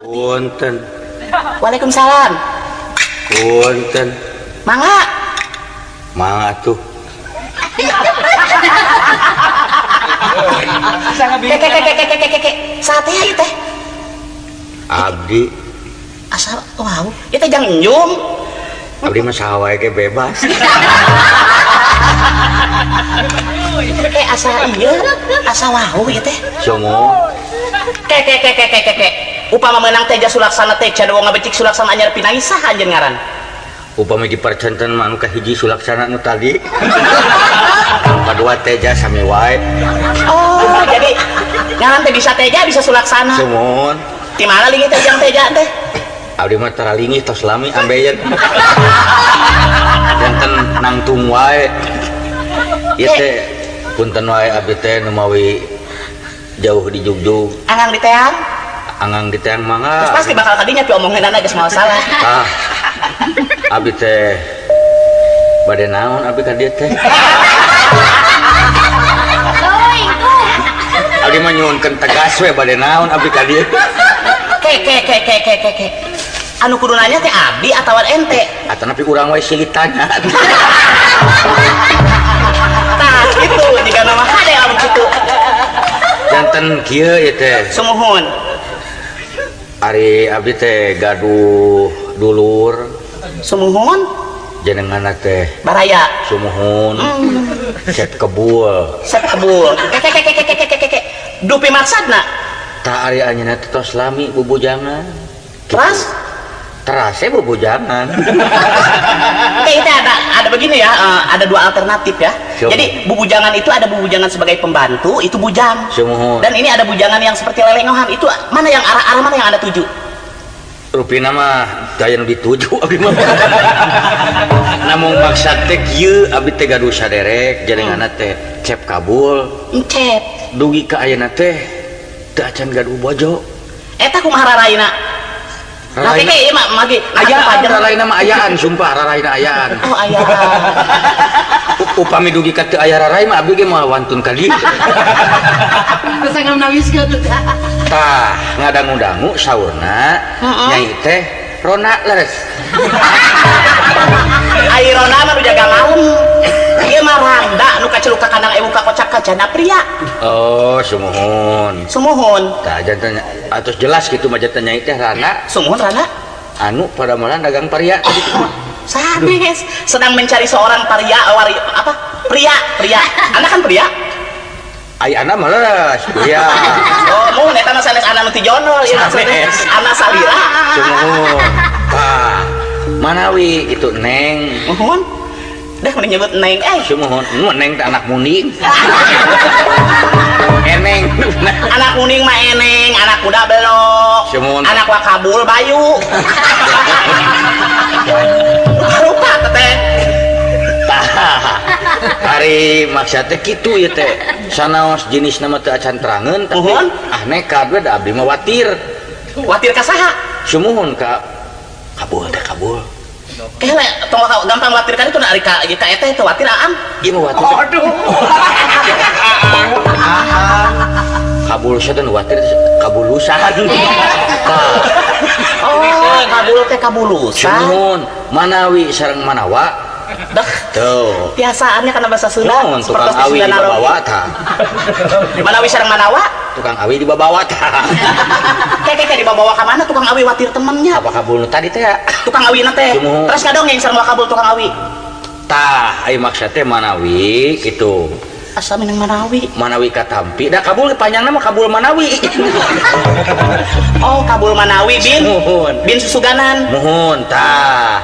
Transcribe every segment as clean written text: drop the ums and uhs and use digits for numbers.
Punten. Waalaikumsalam. Punten. Mangga. Mangga tuh. Ke ke ke ke ke ke ke. Sate ieu teh. Abdi. Asal wow, ieu teh jang enjum. Abdi mah saha wae ge bebas. Asa ieu, asa wow ieu teh. Sumuhun. Ke ke ke ke ke ke. Upama meunang Teja Sulaksana teh cadawa ngabecik Sulaksana anyar pinangi saha anjeun ngaran? Upami dipercenten mah anu kahiji Sulaksana nu tadi. Kadua Teja sami wae. Oh, jadi ngaran teh bisa Teja bisa Sulaksana. Sumuhun. Di mana lingih teh jang Teja teh? Abdi mah tara lingih tos lami ambeien. Janten nangtung wae. Ieu teh punten wae abdi teh nu mawi jauh di jugjug. Angang di teang? Angang di teang mangga. Terus pasti bakal kadinya pi omongeunana geus moal salah. Tah. Abdi teh bade naon abdi ka dieu teh? Abdi mah nyuhunkeun tegas we bade naon abdi ka dieu. Ke ke ke ke ke ke ke. Anu kudu nanya teh abdi atawa ente? Atanapi urang wae silih tanya. Tah kitu jiga nama hade lamun kitu. Janten kieu ieu teh. Sumuhun. Ari abdi teh gaduh dulur. Sumuhun. Jenenganna teh Baraya. Sumuhun. Set kebul. Set kebul. Ke ke ke ke ke ke ke. Dupi maksadna? Tah ari anjeunna teh tos lami bubujangan. Teras? Terase bubujangan. Oke, itu ada begini ya, ada dua alternatif ya. Siapa? Jadi bubujangan itu ada bubujangan sebagai pembantu, itu bujang. Sumuhun. Dan ini ada bujangan yang seperti lelengohan, itu mana yang arah-arah mana yang Anda tuju? Rupina mah daya nu dituju abdi mah. Namung maksad teh kieu abdi teh gaduh saderek jenenganna teh Cep Kabul. Encep. Dugi ka ayeuna teh teu acan gaduh bojo. Eta kumaha raraina? Nah, Raraina keke ieu mah magi ayaan, raraina mah ayaan, sumpah raraina ayaan. Oh, ayaan. Upami dugi ka teu aya rarai mah abdi ge moal wantun ka dieu. Tah, ngadangu-dangu saurna nyai teh rona leres. Ai rona mah nu jaga malam. Ieu mah randa nu kaceluk ka kandang ewu ka kocak ka jana pria. Oh, sumuhun. Sumuhun. Tah janten atos jelas kitu mah janten nyai teh rana. Sumuhun rana. Anu pada malam dagang paria tadi mah. Sanes sedang mencari seorang paria wari, apa? Pria, pria. Anda kan pria? Ai ana mah leres, pria. Oh, mun eta mah sanes ana nu ti jono ieu maksudna. Ana salira. Sumuhun. Tah, manawi itu Neng. Muhun. Dah mending nyebut Neng eh. Sumuhun, nu Neng teh anak muning. Eneng. Anak muning mah eneng, anak muda belok. Sumuhun. Anak wakabul bayu. Rupa teh. Tah. Ari maksud teh kitu ieu teh. Sanaos jenisna mah teu acan terangeun tapi Muhun. ah nekat we da abdi mah watir. Watir ka saha? Sumuhun ka Kabul teh Kabul. Kele tong gampang watir kan itu ari ka ka eta teh watir aam. Ieu mah watir. Aduh. Kabul sia teh watir kabulusan. Tah. Oh, kabul teh kabulusan. Sumuhun, manawi sareng manawa. Dah. Tuh. Biasaannya karena bahasa Sunda. Naon tukang awi di babawa tah. Manawi sareng manawa? Tukang awi di babawa tah. Keke dibawa ka mana tukang awi watir temennya? Apa kabul nu tadi teh? Tukang awina teh. Terus ngadongeng sareng wakabul tukang awi. Tah, ai maksud teh manawi kitu. Asa minang manawi. Manawi katampi. Da kabul panjangna mah kabul manawi. Oh, kabul manawi bin. Muhun. Bin susuganan. Muhun tah.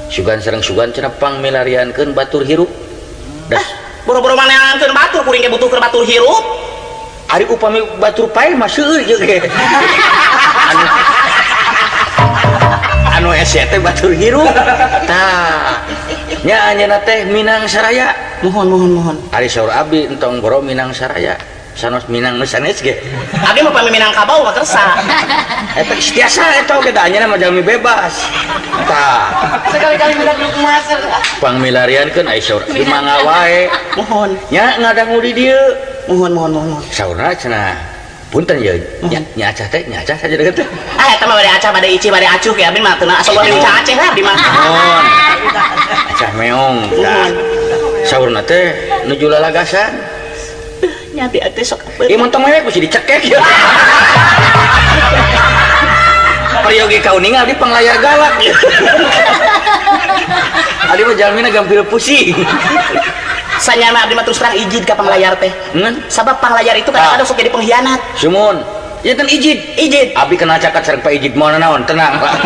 Sugan sareng sugan cenah pang milariankeun batur hirup. Dah. Boro-boro maneankeun batur kuring ge butuh keur batur hirup. Ari upami batur pae mah seueur ieu ge. Anu ese teh batur hirup. Tah. Nya anjeunna teh Minang Saraya. Muhun muhun muhun. Ari saur abdi entong boro Minang Saraya. Sanos Minang nu sanes ge. Abdi mah pami Minangkabau mah kersa. Eta tiasa eta oge da anjeunna mah jalmi bebas. Tah. Sekali-kali minang nu kumaha. Pangmilariankeun ai saur abdi mangga wae. Muhun. Nya ngadangu di dieu. Muhun muhun muhun. Saurna cenah Punten ya, nya nya acah teh, nya acah saja deket teh. Ah, eta mah bade acah, bade ici, bade acuh ya abdi mah teu asa ulah di Aceh lah abdi mah. Mohon. Acah meong. Tah. Saurna teh nuju lalagasan. Nya abdi teh sok Ieu montong mewek mesti dicekek ya. Peryogi kauninga abdi panglayar galak. Abdi mah jalmina gampil pusing. Sanyana abdi mah terus terang ijid ka panglayar teh. Ngan? Sabab panglayar itu kadang-kadang sok jadi pengkhianat. Sumun. Ya kan ijid. Ijid. Abdi kena cakat sareng Pak Ijid moal naon, tenang lah.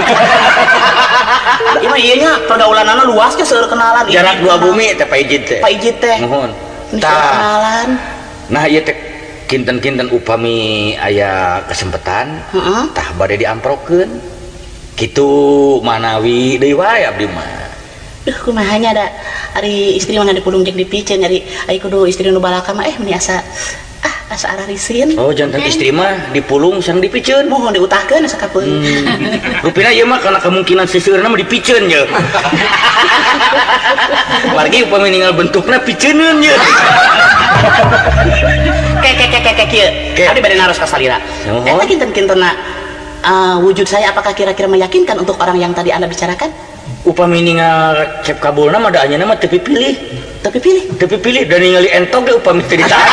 Ieu mah ieu nya pergaulanana luasnya seueur kenalan. Jarak dua bumi teh Pak Ijid teh. Pak Ijid teh. Nuhun. Tah. Kenalan. Nah ieu teh kinten-kinten upami aya kesempatan, tah bade diamprokeun. Kitu manawi deui wae abdi mah. Duh kumaha nya da ari istri mah dipulung jeung dipiceun ari ai kudu istri nu balaka mah meni asa asa ararisin. Oh jantan istri mah dipulung sareng dipiceun. Mohon diutahkeun asa kapeung. Rupina ieu mah kana kemungkinan seseueurna mah dipiceun ye. Margi upami ninggal bentukna piceuneun ye. Ke ke ke ke ke kieu. Abdi bade naros ka salira. Eta kinten-kintenna wujud saya apakah kira-kira meyakinkan untuk orang yang tadi Anda bicarakan? Upami ningal cep kabulna mah da anjeunna mah teu pipilih. Teu pipilih? Teu pipilih da ningali entog ge upami teu ditahan.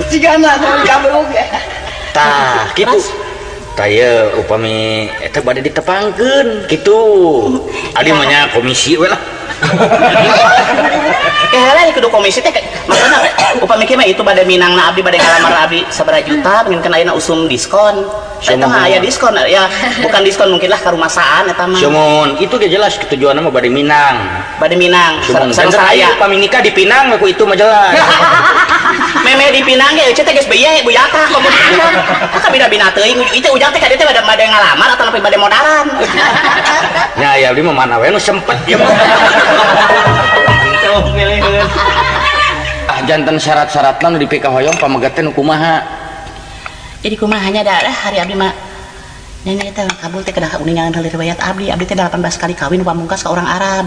Cigana kabul oge. Tah, kitu. Tah ieu upami eta bade ditepangkeun kitu. Adi mah nya komisi we lah. Heula kudu komisi teh maksudna upami kieu mah itu bade minangna abdi bade ngalamar abdi sabaraha juta pengen ayeuna usum diskon. Eta mah aya diskon ya, bukan diskon mungkin lah karumasaan eta mah. Sumun, itu ge jelas tujuanna mah bade minang. Bade minang. Sareng saya upami nikah di Pinang ku itu mah jelas. Meme di Pinang ge eueuh teh geus beuye buyata komo di Pinang. Ka bina-bina teuing itu ujang teh ka dieu teh bade ngalamar atau nepi bade modaran. Nya aya abdi mah mana we nu sempet ieu mah. Ah jantan syarat-syaratna nu dipikahoyong pamegat teh nu kumaha? Jadi kumaha nya da hari abdi mah nya eta kabul teh kedah uningan heula riwayat abdi. Abdi teh 18 kali kawin pamungkas ka orang Arab.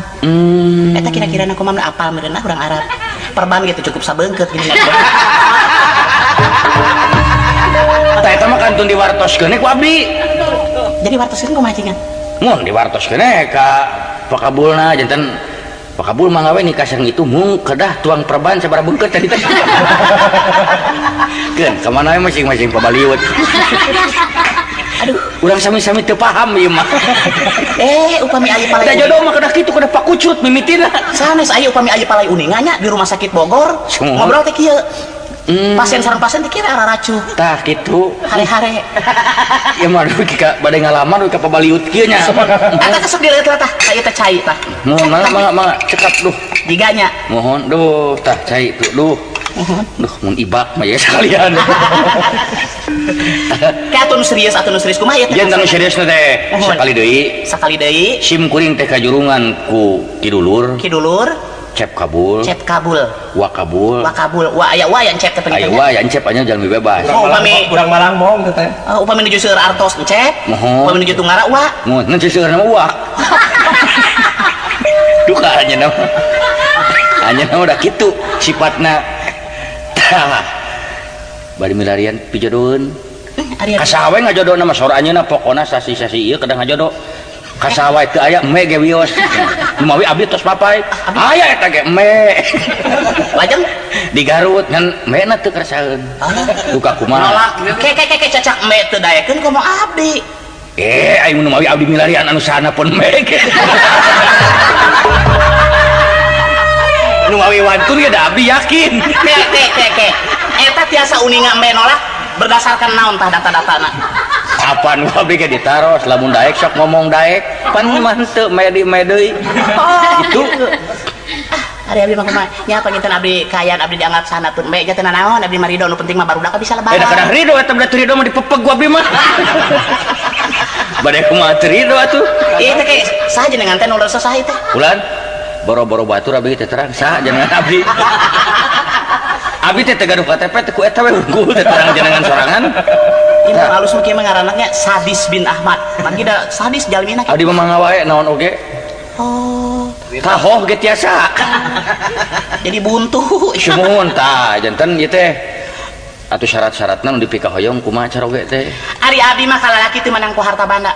Eta kira-kira kumaha apal meureun orang Arab. Perban gitu cukup sabeungkeut gini. Tah eta mah kantun diwartoskeun ku abdi. Jadi wartoskeun kumaha cingan? Mun diwartoskeun ka pakabulna janten pakabul mangga we nikah sareng itu mung kedah tuang perban sabaraha beungkeut tadi teh. Keun ka mana we masing-masing pabaliut. Aduh, urang sami-sami teu paham ieu mah. Upami aya palai. Da jodoh mah kedah kitu kedah pakucut mimitina. Sanes aya upami aya palai uninga nya di rumah sakit Bogor. Ngobrol teh kieu. Pasien sareng pasien teh kira raracuh. Tah kitu. Hare-hare. Ya mah dugi ka bade ngalamar dugi ka pabaliut kieu nya. Eta teh sok dileut lah tah, ka ieu teh cai tah. Mohon mangga mangga cekap duh. Jiganya. Mohon duh tah cai tuh duh. Duh mun ibak mah ya sekalian. Kayak atuh nu serius kumaha ieu teh? Jantan nu seriusna teh sakali deui. Sakali deui. Sim kuring teh kajurungan ku kidulur. Kidulur. Cep kabul. Cep kabul. Wa kabul. Wa kabul. Wa aya wa yang cep teh pengen. Aya wa yang cep anya jalmi bebas. Oh, upami urang Malang mong teh. Oh, upami nuju seueur artos cep. Mohon. Upami nuju tunggara wa. Mohon nu seueurna mah wa. Duka anjeunna mah. Anjeunna udah kitu sifatna. Tah. Bari milarian pijodoheun. Ka saha we ngajodona mah sora anjeunna pokona sasi-sasi ieu kedah ngajodo. Kasawa teu aya eme ge wios. Mawi abdi tos papai. Aya eta ge eme. Lajeng di Garut ngan eme na teu kerasaeun. Duka kumaha? Nolak. Ke ke ke cacak eme teu daekeun komo abdi. Aing mun mawi abdi milarian anu sana pun eme ge. Nu mawi wantun ge da abdi yakin. Ke ke ke ke. Eta tiasa uninga eme nolak berdasarkan naon tah data-datana? Apaan gua abdi ge ditaros lamun daek sok ngomong daek pan mah henteu medi deui. Gitu. Ah, ari abdi mah kumaha? Nya panginten abdi kaayaan abdi dianggap sana pun me teu nanaon abdi mah ridho nu penting mah barudak bisa lebaran. Da kedah ridho eta bade ridho mah dipepeg gua abdi mah. Bade kumaha teu ridho atuh. Ieu teh ke saha jenengan teh nu leres saha ieu teh? Ulan boro-boro batur abdi teh terang saha jenengan abdi. Abdi teh teu gaduh KTP teh ku eta we unggul teh terang jenengan sorangan. Ieu mah alus mah kieu mah ngaranna nya Sadis bin Ahmad. Manggi da sadis jalmina. Abdi mah mangga wae naon oge. Oh. Kahoh ge tiasa. Jadi buntu. Sumuhun tah janten ieu teh. Atuh syarat-syaratna nu dipikahoyong kumaha caroge teh? Ari abdi mah kalalaki teu manang ku harta banda.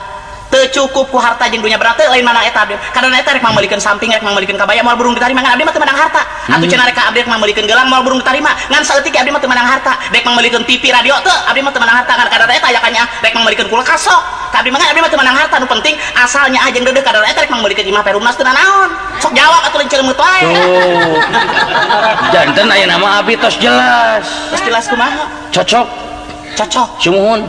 Teu cukup ku harta jeung dunya berang teu lain manang eta abdi. Kadang eta rek mangmeulikeun samping rek mangmeulikeun kabaya moal burung ditarima ngan abdi mah teu manang harta. Atuh cenah rek ka abdi rek mangmeulikeun gelang moal burung ditarima ngan saeutik abdi mah teu manang harta. Rek mangmeulikeun TV radio teu abdi mah teu manang harta ngan kadang eta aya kanya rek mangmeulikeun kulkas sok. Ka abdi mah abdi mah teu manang harta nu penting asalnya ah jeung deudeuh kadang eta rek mangmeulikeun imah Perumnas teu nanaon. Sok jawab atuh lain ceuleumut wae. Tuh. Janten aya nama abdi tos jelas. Tos jelas kumaha? Cocok. Cocok. Sumuhun.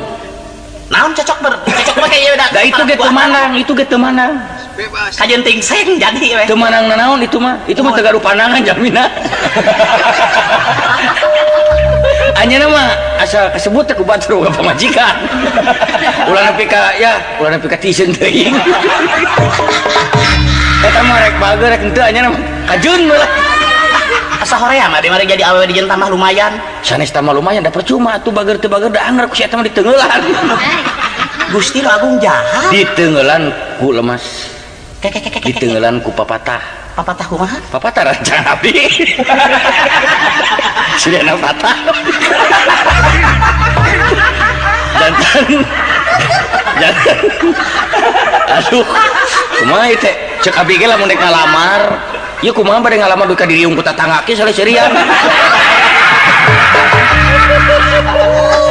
Naon cocok ber cocok mah kayak udah. Da itu ge teu manang, itu ge teu manang. Bebas. Kajeun tingseng jadi we. Teu manang nanaon itu mah. Itu mah teu gaduh pandangan jamina. Anjeunna mah asa kasebut teh ku batur boga pamajikan. Ulah nepi ka ya, ulah nepi ka tiseun teuing. Eta mah rek bager rek henteu anjeunna mah kajeun we lah. Asa horea mah mari jadi awewe dijieun tambah lumayan. Sanes tambah lumayan da percuma atuh bager teu bager da anger ku si eta mah diteunggeulan. Gusti nu agung jahat. Diteunggeulan ku lemas. Diteunggeulan ku papatah. Papatah kumaha? Papatah rancang abdi. Sudahna patah. Jantan. Jantan. Aduh. Kumaha ieu teh? Cek abdi ge lamun rek ngalamar. Ieu kumaha bade ngalamar duka diriung ku tatangga ge saleuserian.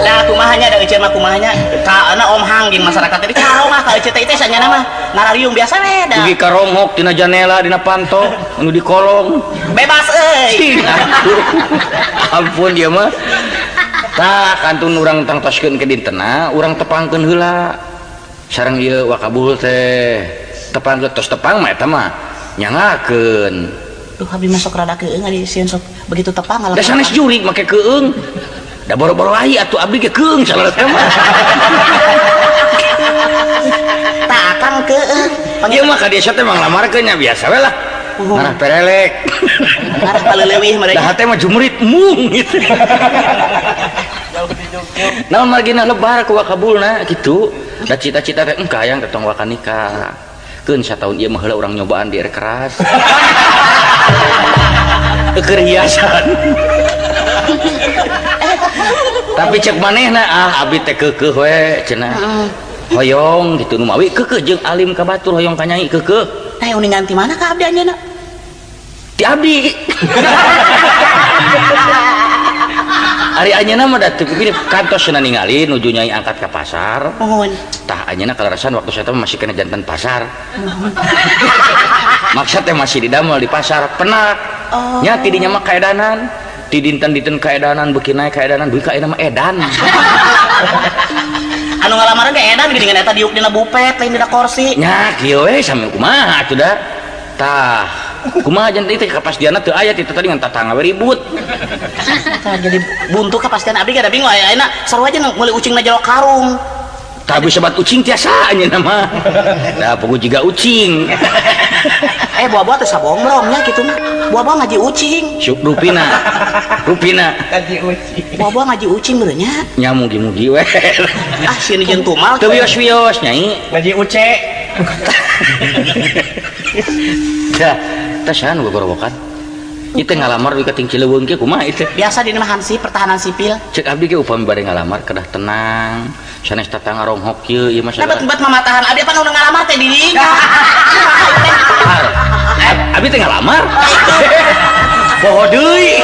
Nah kumahanya da euceun mah kumahanya kaana Om Hang jeung masyarakat teh carong ah ka euceun teh teh sanyana mah ngarariung biasa we da. Dugi ka ronghok tina janela dina panto anu di kolong. Bebas euy. Ampun ieu mah. Tah kantun urang tangtoskeun ke dintena urang tepangkeun heula. Sareng ieu wakabul teh tepang tos tepang mah eta mah nyangakeun. Duh abdi mah sok rada keung ari sieun sok begitu tepang ngalah. Da sanes jurig make keung. Da boro-boro ai atuh abdi ge keung salah teh mah. Tah akang keung. Ieu mah ka desa teh mah nglamarkeun nya biasa we lah. Ngarah perelek. Ngarah paleleuwih mereka. Da hate mah jumrit mung gitu. Naon margina lebar ku wakabulna kitu. Da cita-cita teh engka hayang teh tong waka nikah. Keun sataun ieu mah heula urang nyobaan di air keras. Keur hiasan. Tapi cek manehna ah abdi teh keukeuh we cenah. Hoyong gitu nu mawi keukeuh jeung alim ka batur hoyong ka nyai keukeuh. Tah uningan ti mana ka abdi anjeunna? Ti abdi. Ari anjeunna mah da teu pipilih kantos cenah ningali nuju nyai angkat ka pasar. Nuhun. Tah anjeunna kalarasan waktu saya teh masih kena jantan pasar. Maksud teh masih didamel di pasar penak. Oh. Nya ti dinya mah kaedanan. Ti dinten-dinten kaedanan beuki naik kaedanan dugi ka ayeuna mah edan. Anu ngalamaran ge edan geuningan eta diuk dina bupet lain dina kursi. Nya kieu we sami kumaha atuh da. Tah kumaha janten teh kapastianna teu aya ti tadi ngan tatangga we ribut. Tah jadi buntu kapastian abdi ge da bingung aya ayeuna sarua aja meuli ucingna jero karung. Tah bisa bat ucing tiasa anjeunna mah. Da puguh jiga ucing. Buah-buah teh sabonglong nya kitu mah. Buah-buah ngaji ucing. Syuk rupina. Rupina. Ngaji ucing. Buah-buah ngaji ucing meureun nya. Nya mugi-mugi we. Ah sieun jeung tumal. Teu wios-wios nyai. Ngaji uce. Dah, teh saha nu gogorowokan? Ieu teh ngalamar dugi ka ting Cileuweung kieu kumaha ieu teh? Biasa dina mah hansip pertahanan sipil. Cek abdi ge upami bade ngalamar kedah tenang. Sanes tatangga ronghok kieu ieu mah. Nah, bet mamatahan abdi apa nu ngalamar teh di dinya. Abdi teh ngalamar. Poho deui.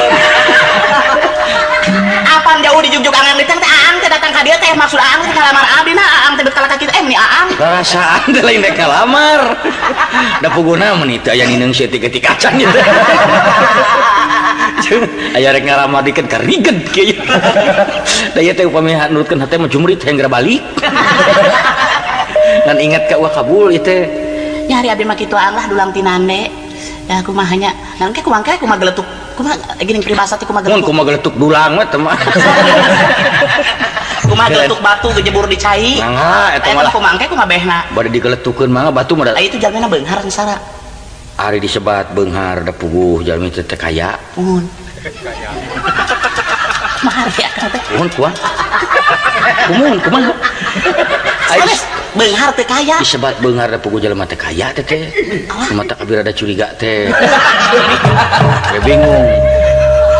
Apan jauh dijugjug angang ditang teh aang teh datang ka dieu teh maksud aang teh ngalamar abdi na aang teh bet kalaka kitu meni aang. Rarasaan teh lain rek ngalamar. Da puguna meni teu aya nineung seutik-eutik acan ieu teh. Aya rek ngalamar dikeun kariged kieu. Da ieu teh upami nurutkeun hate mah jumrit hayang geura balik. Ngan ingat ka uah kabul ieu teh. Nya ari abdi mah kitu aang lah dulang tinande. Ya kumaha nya. Ngan ke kumaha ke kumaha geletuk. Kumaha geuning peribahasa teh kumaha Mun geletuk. kumaha geletuk dulang mah teh mah. Kumaha geletuk batu gejebur di cai. Mangga eta Eta mah. kumaha engke kumaha behna. Bade digeletukeun mangga batu mah da. Aya itu jalmina beunghar sara. Ari disebat beunghar da puguh jalmi teh teh kaya. Nuhun. Mahar ya akang teh. Nuhun kuah. Kumun kumaha? Sanes. Beunghar teu kaya. Disebat beunghar da puguh jelema teh kaya teh teh. Mata kabir ada curiga teh. Gue bingung.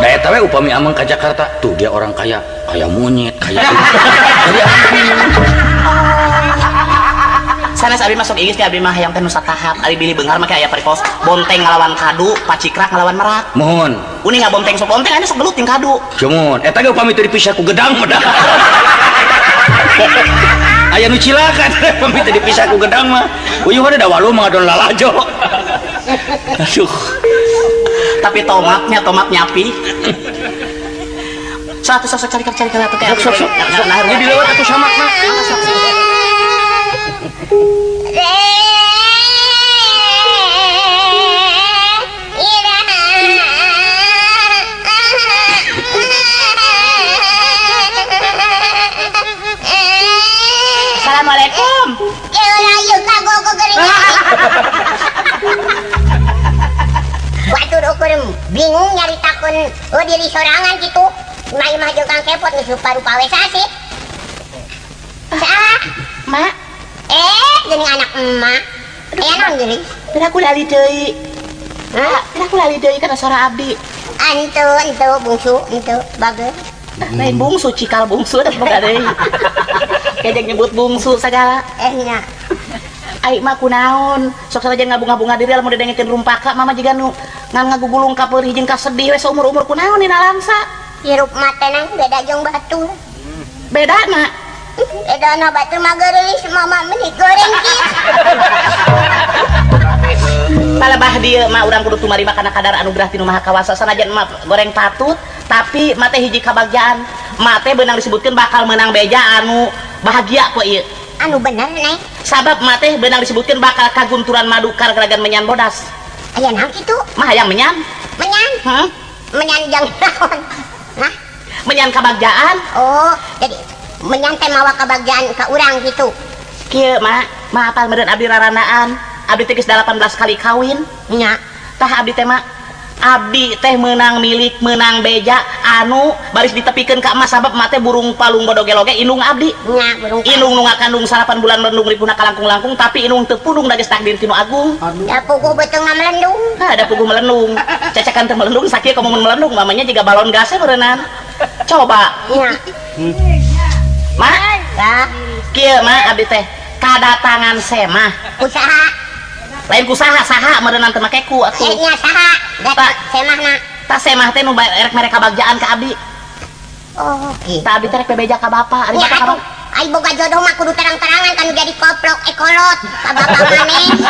Da eta we upami ameng ka Jakarta, tuh dia orang kaya, kaya monyet, kaya. Jadi ameng bingung. Sanes abdi masuk Inggris ge abdi mah hayang teh nu satahap. Ari bilih beunghar mah aya paripos bonteng ngalawan kadu, pacikrak ngalawan merak. Mohon. Uning ngabonteng sok bonteng aya sok gelut jeung kadu. Cumun, eta ge upami teu dipisah ku gedang mah dah. Aya nu cilaka upami teu dipisah ku gedang mah. Uyuh da walu mah ngadon lalajo. Aduh. Tapi tomatnya tomat nyapi. Satu sok cari cari atuh teh. Sok sok sok. Nah, ini dilewat atuh samakna. Assalamualaikum. Batur ukur bingung nyaritakeun diri sorangan gitu. Imah-imah jeung Kang Kepot geus rupa-rupa we sasih. Salah, Mak. Geuning anak emak. Aya naon geuning? Pira ku lali deui. Hah? Pira ku lali deui kana sora abdi. Antu, entu bungsu, entu bager. Lain bungsu cikal bungsu da boga deui. Kejeng nyebut bungsu sagala. Nya. Ai mah kunaon? Sok sanajan ngabunga-bunga diri lamun didengekeun rumpaka mama jiga nu ngan ngagugulung ka peurih jeung kasedih we saumur-umur kunaon dina langsa. Hirup mah teh nang beda jeung batur. Bedana? Bedana batur mah geurelis mama meni goreng kieu. Palebah dieu mah urang kudu tumarima kana kadar anugerah ti Nu Maha Kawasa sanajan mah goreng patut tapi mah teh hiji kabagjaan. Mah teh beunang disebutkeun bakal meunang beja anu bahagia poe ieu. Anu bener neng. Sabab mah teh beunang disebutkeun bakal kagunturan madu kargeragan menyan bodas. Aya naon kitu? Mah hayang menyan. Menyan? Heeh. Menyan jeung naon? Hah? Menyan kabagjaan. Oh, jadi menyan teh mawa kabagjaan ka urang kitu. Kieu mak, mah apal meureun abdi rarandaan. Abdi teh geus 18 kali kawin. Nya. Tah abdi teh mak, abdi teh meunang milik, meunang beja anu baris ditepikeun ka emas sabab emak teh burung palung bodogeloge indung abdi. Nya, burung indung nu ngakandung 8 bulan melendung ripuna kalangkung-langkung tapi indung teu pundung da geus takdir ti nu agung. Da puguh beuteungna melendung. Hah, da puguh melendung. Cacakan teh melendung sakieu komo mun melendung mamanya jiga balon gasnya meureunnan. Coba. Nya. Mak, ya. Kieu mak abdi teh kadatangan semah. Usaha. Lain ku saha saha meureunnan teu make ku atuh. Nya saha? Ta semahna. Ta semah teh nu erek mere kabagjaan ka abdi. Oh, kieu. Ta abdi teh rek bebeja ka bapa, ari Ya, bapa ka atuh. bapa. Ai boga jodoh mah kudu terang-terangan kan jadi koplok ekolot ka bapa maneh.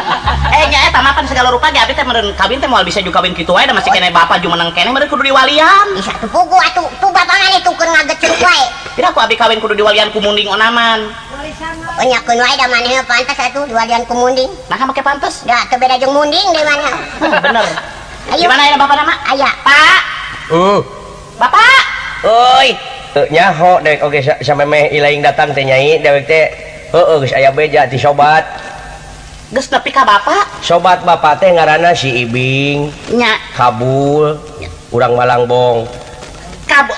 Nya eta mah pan segala rupa ge abdi teh meureun kawin teh moal bisa juga kawin kitu wae da masih keneh bapa jumeneng keneh meureun kudu diwalian. Bisa tuh puguh atuh tuh bapa maneh tuh keur ngagecruk wae. Pira ku abdi kawin kudu diwalian ku munding onaman. Oh nya keun wae da maneh pantes atuh diwalian ku munding. Nah make pantes. Da teu beda jeung munding deui maneh. Bener. Ayo. Di mana aya bapak nama? Aya. Pak. Bapak. Euy. Nyaho dewek oge samemeh ilaing datang teh nyai dewek teh heueuh geus aya beja ti sobat. Geus nepi ka bapak? Sobat bapak teh ngaranna si Ibing. Nya. Kabul. Urang Malangbong. Kabul.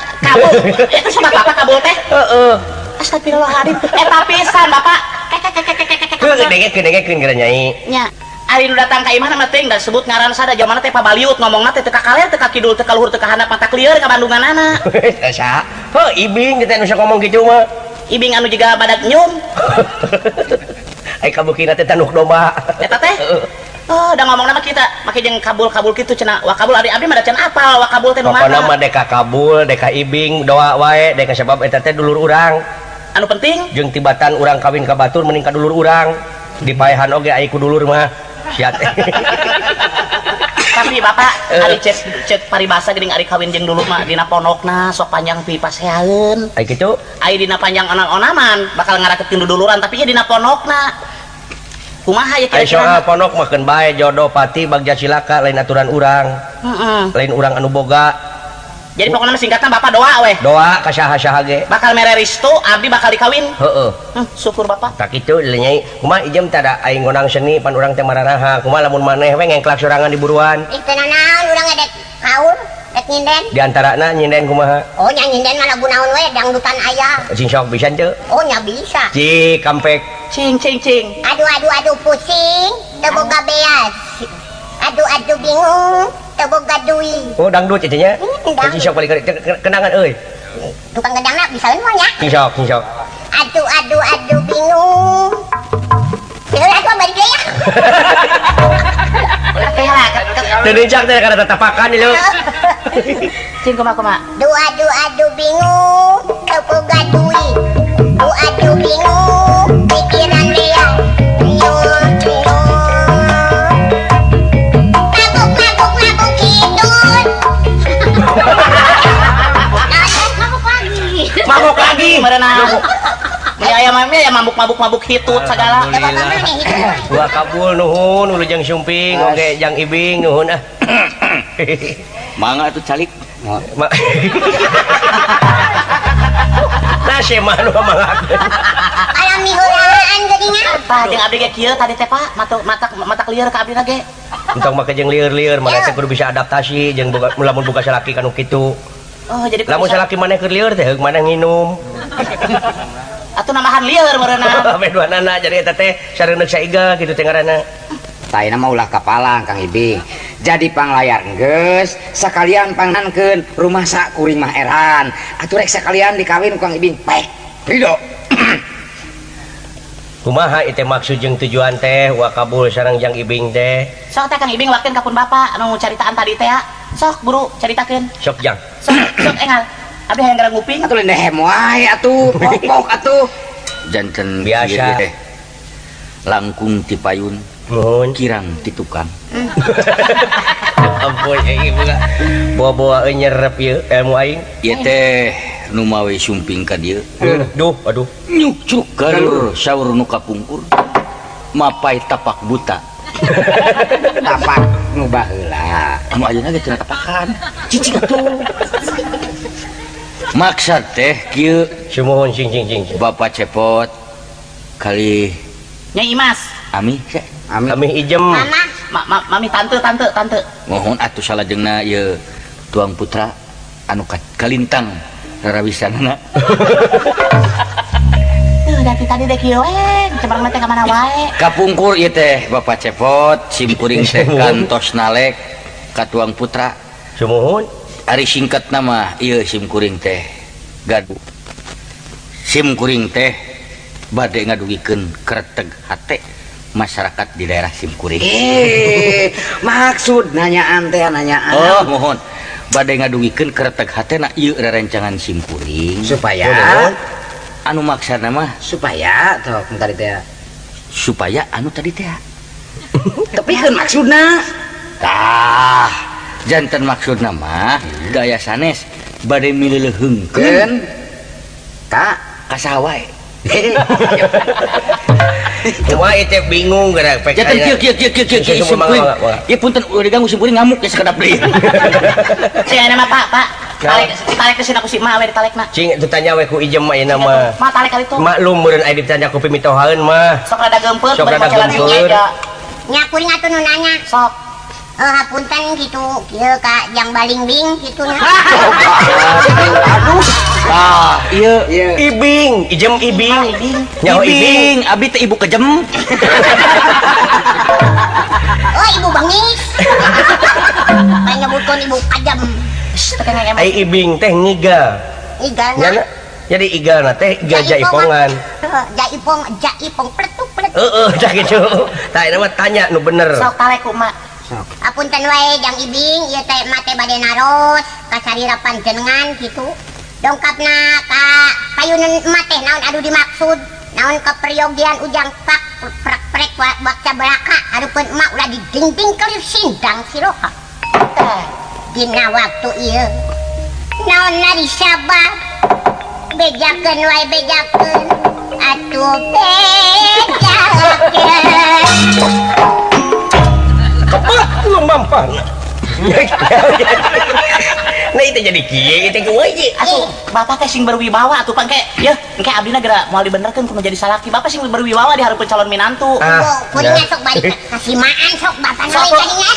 Eta sobat bapak Kabul teh? Heeh. Astagfirullahaladzim. Eta pisan bapak. Heuh dengekeun geura nyai. Nya. Ari nu datang ka imah mah teuing da sebut ngaran sada jamanna teh pabaliut ngomongna teh teu ka kaler teu ka kidul teu ka luhur teu ka handap mata klieur ka Bandunganana. Sa. Heuh Ibing teh nu sok ngomong kitu mah. Ibing anu jiga badak nyum. Ai kabukina teh tanduk domba. Eta teh? Oh, da ngomongna mah kita make jeung kabul-kabul kitu cenah. Wa kabul ari abdi mah da can apal wa kabul teh nu mana. Pokona mah deka kabul, deka Ibing doa wae deka sabab eta teh dulur urang. Anu penting jeung tibatan urang kawin ka batur mending ka dulur urang. Dipaehan oge ai ku dulur mah. Sia teh. Tapi bapak ari cek paribasa geuning ari kawin jeung dulur mah dina pondokna sok panjang pi paseaeun. Ai kitu? Ai dina panjang onan-onaman bakal ngarakeutkeun duduluran tapi ieu dina pondokna. Kumaha ya Ai kira-kira? soal pondok mah keun bae jodoh pati bagja cilaka lain aturan urang. Heeh. Lain urang anu boga. Jadi pokoknya singkatna bapak doa weh. Doa ka saha-saha ge. Bakal mere restu abdi bakal dikawin. Heeh. Syukur bapak. Tak kitu nyai. Kumaha ijem teh da aing ngonang seni pan urang teh mararaha. Kumaha lamun maneh we ngengklak sorangan di buruan. Ih teu nanaon urang edek kaul, Rek nyinden. Di antarana nyinden kumaha? Oh nya nyinden mah lagu naon we dangdutan aya. Cing sok bisa teu? Oh nya bisa. Cik kampek. Cing cing cing. Aduh aduh aduh pusing, teu boga beas. Aduh aduh bingung, teu boga duit. Oh dangdut eta nya. Cing sok balik kenangan euy. Tukang gendangna bisaeun mah nya. Cing sok, cing sok. Aduh aduh aduh bingung. Heula atuh balik deui ya. Teu deujak teh kana tatapakan ieu. Cing kumaha kumaha. Duh aduh aduh bingung, teu boga duit. Duh aduh bingung, pikiran dia. Nyur nyur. Mabuk mabuk mabuk kidul. Mabuk lagi. Mabuk lagi. Merenang. Ya aya mah ya mabuk-mabuk-mabuk hitut sagala. Dua kabul nuhun wilujeng sumping oge jang ibing nuhun ah. Mangga atuh calik. Nah si mah nu mangakeun. Alami heulaan geuningan. Tah jeung abdi ge kieu tadi teh Pak, mata lieur ka abdi ge. Entong make jeung lieur-lieur mana teh kudu bisa adaptasi jeung boga lamun boga salaki kanu kitu. Oh jadi lamun salaki maneh keur lieur teh heug maneh nginum. Atuh namahan lieur meureunna. Ame duanana jadi eta teh sareuneuk saiga kitu teh ngaranna. Tah mah ulah kapalang Kang Ibing. Jadi panglayar geus sakalian pangankeun rumah sak kuring mah eran. Atuh rek sakalian dikawin Kang Ibing pek. Ridho. Kumaha ieu teh maksud jeung tujuan teh wa kabul sareng jang Ibing teh? Sok teh Kang Ibing wakeun ka pun bapak anu caritaan tadi teh. Sok buru caritakeun. Sok jang. Sok sok engal. Abdi hayang gara nguping. Atuh lendehem wae atuh, pok-pok atuh. Janten biasa teh. Langkung ti payun, nuhun kirang ti tukang. Ampun ieu boga bawa-bawa nyerep ieu ilmu aing. Ieu teh nu mawe sumping ka dieu. Duh, aduh. Nyukcruk galur saur nu kapungkur. Mapai tapak buta. Tapak nu baheula. Anu ayeuna ge cenah tapakan. Cicing atuh. Maksad teh kieu sumuhun cing cing cing. Bapak Cepot kali Nyai Imas. Ami Ami. Ami ijem. Mama. Mami tante tante tante. Mohon atuh salajengna ieu tuang putra anu kalintang rarawisanana. Tuh dari tadi deh kieu we, cemerlang teh ka mana wae. Kapungkur ieu teh Bapak Cepot simkuring teh kantos nalek ka tuang putra. Sumuhun. Ari singkat nama ieu simkuring teh gaduh. Simkuring teh bade ngadugikeun kreteg hate masyarakat di daerah simkuring. Maksud nanyaan teh nanyaan. Oh, mohon. Bade ngadugikeun kreteg hate na ieu rerencangan simkuring supaya anu maksana mah supaya tuh tadi teh supaya anu tadi teh. Tapi kan maksudna tah janten maksudna mah daya sanes bade mileuleheungkeun ka ka saha wae. Kumaha ieu teh bingung geura pek. Janten kieu kieu kieu kieu kieu simpuring. Ieu punten ulah diganggu simpuring ngamuk ya sakedap deui. Cing aya mah Pak, Pak. Tarik tarik ke sini ku si Ma we ditalekna. Cing ditanya we ku ijem ayeuna mah. Ma tarik kali tuh. Maklum meureun aya ditanya ku pimitohaeun mah. Sok rada geumpeur sok rada geumpeur. Nya kuring atuh nu nanya. Sok. Hapunten gitu, kieu ka jang balingbing kitu nya. Aduh. Tah, ieu ibing, ijem ibing. Nyaho ibing, abdi teh ibu kejem. Oh, ibu bengis. Bae nyebutkeun ibu kajem. Ai ibing teh ngigal. Igalna. Jadi igalna teh igal jaipongan. Jaipong, jaipong pletuk pletuk. Heeh, tah kitu. Tah eta mah tanya nu bener. Sok talek ku mak. Apunten wae jang ibing ieu teh mah teh bade naros ka sarira panjenengan kitu. Dongkapna ka payunan emak teh naon anu dimaksud? Naon keperyogian ujang pak prek prek bakca belaka hareupeun emak ulah didingding kelir sindang siroha. Dina waktu ieu naon nari sabab bejakeun wae bejakeun atuh bejakeun. Kepala lu mampan. Nah itu jadi kieu itu kumaha ieu? Atuh bapak teh sing berwibawa atuh pangke. Yeuh, engke abdina geura moal dibenerkeun kudu jadi salaki. Bapak sing berwibawa di hareupeun calon minantu. Kuring sok balik kasimaan sok bapak we kadinya.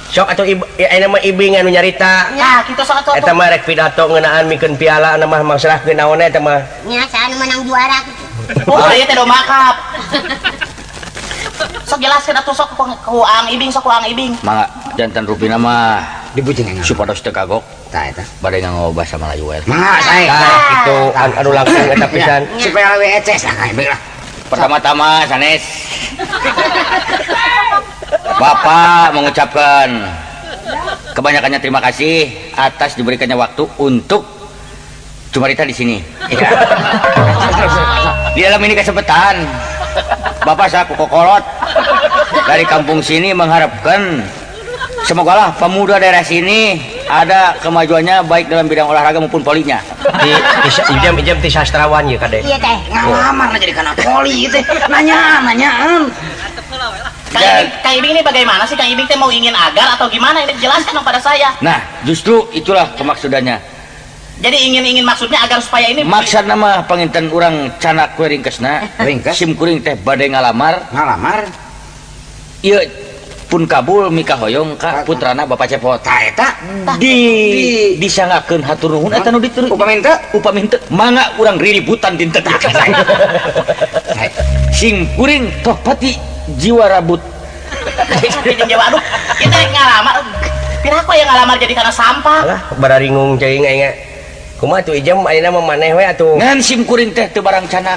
Sok atuh ayeuna mah Ibing anu nyarita. Nah, kitu sok atuh. Eta mah rek pidato ngeunaan mikeun piala na mah mangsrahkeun naon eta mah. Nya saha nu menang juara kitu. Oh, ieu teh domba cup. Sok jelaskeun atuh sok ku Ang Ibing, sok ku Ang Ibing. Mangga jantan rupina mah Dibujeng supados teu kagok. Tah eta. Bade nganggo bahasa Melayu we. Mangga sae. Tah kitu anu langsung eta pisan. Supaya leuwih eces lah Kang Ibing lah. Pertama-tama sanes Bapak mengucapkan kebanyakannya terima kasih atas diberikannya waktu untuk cumarita di sini. Iya. Di dalam ini kesempatan Bapak saku kokolot dari kampung sini mengharapkan semogalah pemuda daerah sini ada kemajuannya baik dalam bidang olahraga maupun polinya. Di ijam ti sastrawan ieu kade. Iya teh. Ngalamar jadi kana poli teh. Nanyaan. Kang Ibing ini bagaimana sih? Kang Ibing teh mau ingin agar atau gimana? Ini jelaskan dong pada saya. Nah, justru itulah kemaksudannya. Jadi ingin maksudnya agar supaya ini maksud nama panginten urang canak kue ringkesna. Ringkes. Sim kuring teh bade ngalamar. Ngalamar. Ieu pun kabul mikahoyong ka putrana Bapak Cepot. Tah eta di disangakeun hatur nuhun eta nu diteru. Upami henteu? Upami henteu mangga urang riributan dinten. Sing kuring toh pati jiwa rabut. Jeung jiwa aduh, kita ngalamar. Piraku aya ngalamar jadi kana sampah. Alah bararingung ceuing aing. Kumaha atuh Ijem ayeuna mah maneh we atuh. Ngan sim kuring teh teu barang canak.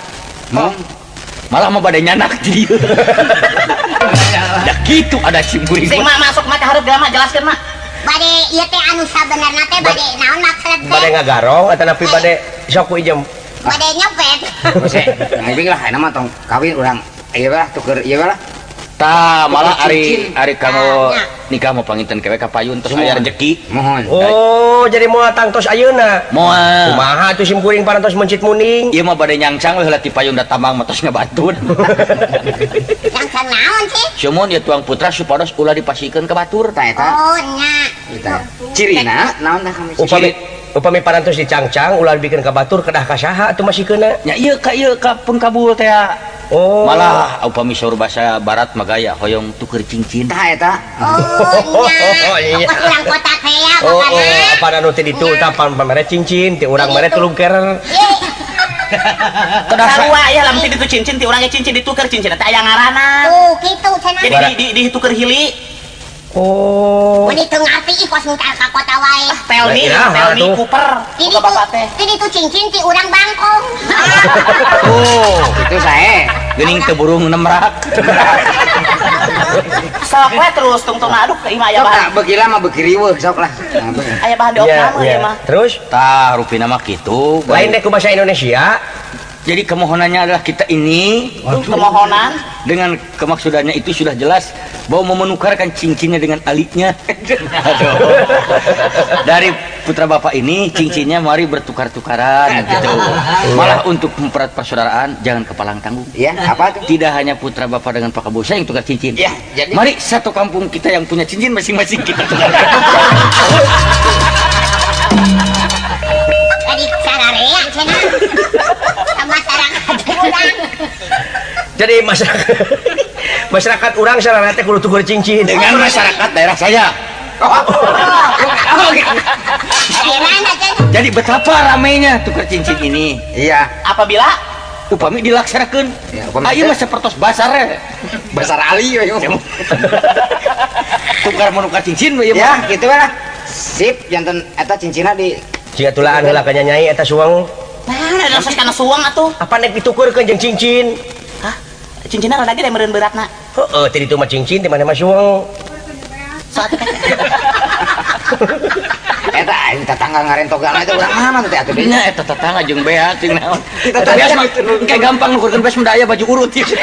Malah mah bade nyanak di dieu. Da kitu ada sim kuring. Sing mak masuk mak ka hareup geura mak jelaskeun mak. Bade ieu teh anu sabenerna teh bade naon maksud teh? Bade ngagarong atanapi bade sok ku Ijem. Bade nyopet. Hese, Kang Ibing lah ayeuna mah tong kawin urang ieu lah tuker ieu lah. Tah malah ari kanggo nikah mau panginten kewe ka payun tos aya rezeki. Mohon. Oh, jadi moal tangtos ayeuna. Moal. Kumaha atuh sim kuring parantos mencit muning? Ieu mah bade nyangcang we heula ti payun da tambang mah tos ngabatun. Nyangcang naon sih? Sumon ieu tuang putra supados ulah dipasikeun ka batur. Tah eta. Oh nya. Eta. Cirina naon tah kami? Upami parantos dicangcang ulah dibikeun ka batur kedah ka saha atuh masikeunna? Nya ieu ka ieu ka pengkabul teh. Oh. Malah upami saur bahasa barat mah gaya hoyong tuker cincin. Tah eta. Oh nya. Kos urang kota teh ya Oh, apa anu teh ditu tah pamere cincin ti urang mere tulung kerer. Kedah sarua ya lamun ti ditu cincin ti urang ge cincin dituker cincin teh aya ngaranna. Tuh kitu cenah. Jadi dituker hili. Oh. Mun teu ngarti ih kos mutar ka kota wae. Tell me Cooper. Ini bapak teh. Ini tuh cincin ti urang Bangkong. Oh, itu sae. Geuning teu burung nemrak. Sok we terus tungtung aduh ke imah aya bahan. Sok beuki lama beuki riweuh sok lah. Aya bahan diopname ieu mah. Terus tah rupina mah kitu. Lain deh ku bahasa Indonesia. Jadi kemohonannya adalah kita ini kemohonan dengan kemaksudannya itu sudah jelas bahwa mau menukarkan cincinnya dengan aliknya. Aduh. Dari putra bapak ini cincinnya mari bertukar-tukaran gitu. Malah untuk mempererat persaudaraan jangan kepalang tanggung. Iya, apa tuh? Tidak hanya putra bapak dengan Pak Kabul saya yang tukar cincin. Ya, jadi mari satu kampung kita yang punya cincin masing-masing kita tukar. Tadi sararea cenah. Masyarakat urang. Jadi masyarakat urang sararea teh kudu tukur cincin dengan masyarakat daerah saya. Jadi betapa ramainya tukar cincin ini. Iya. Apabila upami dilaksanakeun. Ya, ayeuna mah sapertos basar. Basar Ali we. Tukar menukar cincin we ya, kitu lah. Sip janten eta cincinna di jiga tulaan heula ka nyanyai eta suweng. Nah, ada proses kana suweng atuh. Apa nek ditukurkeun jeung cincin? Hah? Cincinna rada gede meureun beratna. Heeh, teh ditu mah cincin di mana mah suweng. Eta aing tetangga ngarentogan eta urang mana teh atuh nya eta tetangga jeung bea jeung naon. Eta biasa mah kayak gampang nukurkeun beas mah aya baju urut ieu.